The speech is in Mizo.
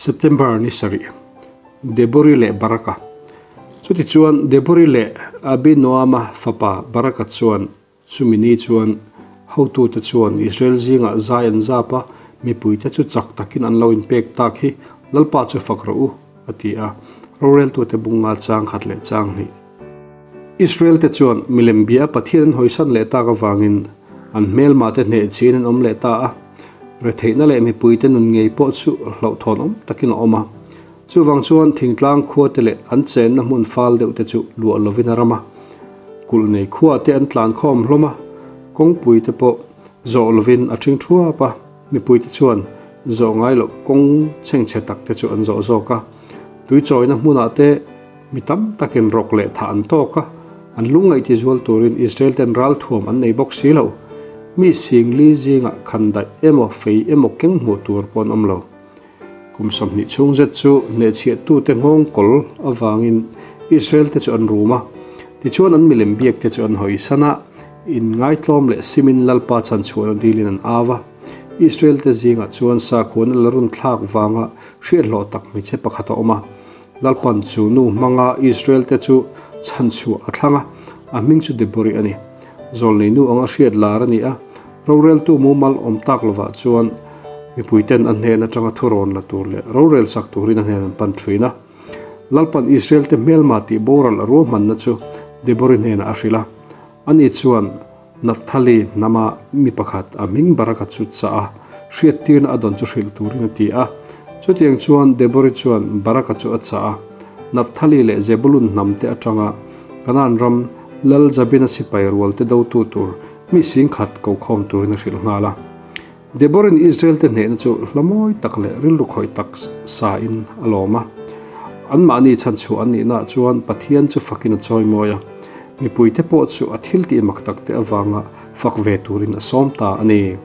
September ni sarih, Debori leh Baraka. Chutichuan, Debori leh Abinoama fapa Baraka chuan chumi ni chuan hotute chuan Israel zingah zai an zap a, mipuite chu chak takin an lo inpek tak hi Lalpa chu fak rawh u, a ti a, roreltute bunga chang khat leh chang hnih. Israel te chuan milem bia Pathian an hawisan leh tak avangin an hmelma te hneh chiin an awm leh ta a, retheihna leh mipui te nun ngei pawh chu hlauhthawn awm takin a awm a. Chuvang chuan thingtlang khua te leh an chenna hmun fal deuh te chu luah lovin a ram a, kulh nei khua te an tlan khawm hlawm a, kawngpui te pawh zawh lovin a ṭhing ṭhuap a, mipui te chuan zawh ngai loh kawng chhengchhe tak te chu an zawh zawk a, tuichawina hmunah te, Mi tam takin rawk leh thah an tawk a, an lungngaih tizual turin Israel ten ralthuam an nei bawk si lo. Mi singli zingah khandaih emaw fei emaw keng hmuh tur pawh an awm lo. Kum 20 chhung zet chu hnehchhiahtute nghawng kawl avangin Israel te chu an rum a, tichuan an milem biak te chu an hawisan a, inngaitlawm leh simin Lalpa chhanchhuahna dilin an au a. Israel te zingah chuan sakhuana la run thlak vanga hriathlawh tak hmeichhe pakhat a awm a. Lalpan chu nu hmanga Israel-te chu chhanchhuah a thlang a, a hming chu Debori a ni. Zawlnei nu anga hriat lar a ni a, roreltu mumal awm tak lovah chuan mipuiten a hnen atanga thurawn la tur leh rorel sak turin a hnen an pan thin a. Lalpan Israel-te hmelma tih boral a ruahmanna chu Debori hnenah a hrilh a, ani chuan Naphtali hnama mi pakhat a hming Baraka chu chah a, hriattirna a dawn chu hrilh turin a ti a. Chutiang chuan Debori chuan Baraka chu a chah a, Naphtali leh Zebulun hnamte atanga Kanaan ram Lal Jabina sipai rualte dotu tur mi singkhat kokhawm turin a hrilh nghal a. Deborin Israel-te hnehna chu hla mawi tak leh rilru khawih tak sa in a lawm a. Anmahni chhanchhuah an nihnaah chuan Pathian chu fakin a chawi mawi a, mipuite pawh chu a thiltih mak takte avanga fak ve turin a sawm ta a ni.